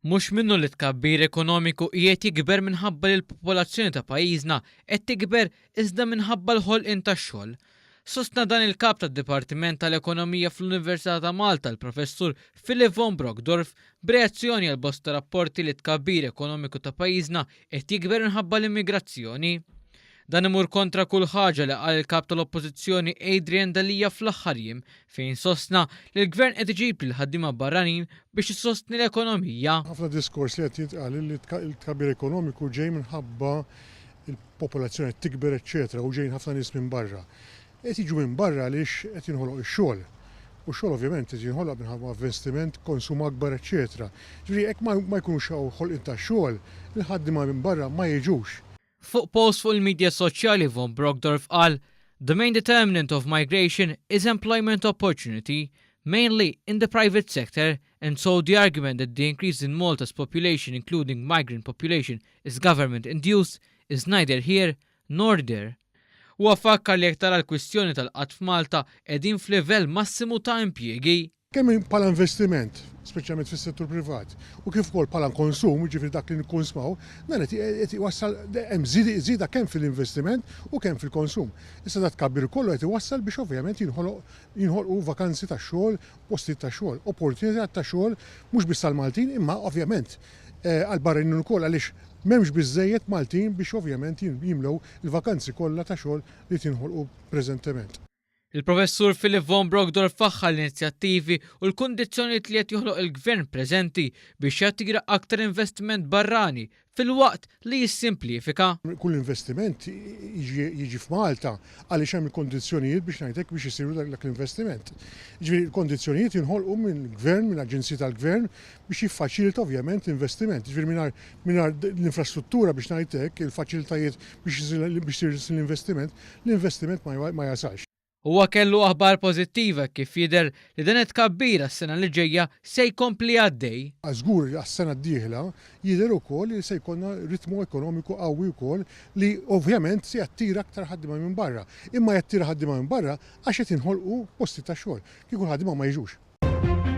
Mhux minnu li t-tkabbir ekonomiku qiegħed jikber minħabba li l-popolazzjoni ta' pajjiżna qed tikber iżda minħabba l-ħolqien tax-xogħol. Sostna dan il-Kap tad-Dipartiment tal-Ekonomija fl-Università ta' Malta l-Professur Philip von Brockdorff b'reazzjoni għal bosta rapporti li t-tkabbir ekonomiku ta' pajjiżna qed jikber minħabba l-immigrazzjoni. Dan imur kontra kull ħaġa li qal il-Kap tal-Oppożizzjoni Adrian Delia fl-aħħar jiem fejn sostna li l-Gvern qed iġib lill-ħaddiema barranin biex isostni l-ekonomija. Ħafna diskors li qed jintqal li t-tkabbir ekonomiku ġej minħabba l-popolazzjoni qed tikber eċċetera u ġejjin ħafna nies minn barra. Qed jiġu minn barra għaliex qed jinħoloq ix-xogħol. U x-xogħol ovvjament qed jinħoloq minħabba investiment, konsum akbar eċċetera. Ġifieri jekk ma jkunux hawn ħolqien ta' xogħol, il-ħaddiema minn barra ma jiġux. Fuq post fuq il-midja soċjali Von Brockdorff qal, The main determinant of migration is employment opportunity, mainly in the private sector, and so the argument that the increase in Malta's population including migrant population is government induced is neither here nor there. Huwa fakkar li jekk tara l-kwistjoni tal-qgħad f'Malta qegħdin f'livell massimu ta' impjiegi. Kemm bħala investiment, speċjalment fis-settur privat, u kif ukoll bħala konsum, jiġifieri dak li nikkonsmaw, dan qed iwassal hemm żieda kemm fil-investiment u kemm fil-konsum. Issa dat tkabbir kollu qed iwassal biex ovvjament jinħoloq jinħolqu vakanzi ta' xogħol, postijiet ta' xogħol, opportunitajiet ta' xogħol mhux biss għall-Maltin imma ovvjament għall-barranin ukoll għaliex m'hemmx biżżejjed Maltin biex ovvjament jimlew il-vakanzi kollha ta' xogħol li qed jinħolqu preżentement. Il-Professur Philip von Brockdorff faħħar l-inizjattivi u l-kundizzjonijiet li qed joħloq il-Gvern preżenti biex jattira aktar investiment barrani filwaqt li jissimplifika. Kull investiment jiġi f'Malta għaliex hemm il-kondizzjonijiet biex ngħid hekk biex isiru dak l-investiment. Jiġifieri l-kondizzjonijiet jinħolqu mill-Gvern, mill-aġenziji tal-Gvern biex jiffaċilita ovvjament l-investiment. Jiġifieri mingħajr l-infrastruttura biex ngħid hekk, il-faċilitajiet biex isir l-investiment, l-investiment ma jasalx. Huwa kellu aħbar pożittiva kif jidher li dan it-tkabbir għas-sena li ġejja se jkompli għaddej. Żgur li għas-sena d-dieħla jidher ukoll li se jkollna ritmu ekonomiku qawwi wkoll li ovvjament se jattira aktar ħaddiema minn barra. Imma jattira ħaddiema minn barra għax qed jinħolqu postijiet ta' xogħol. Kieku l-ħaddiema ma jiġux.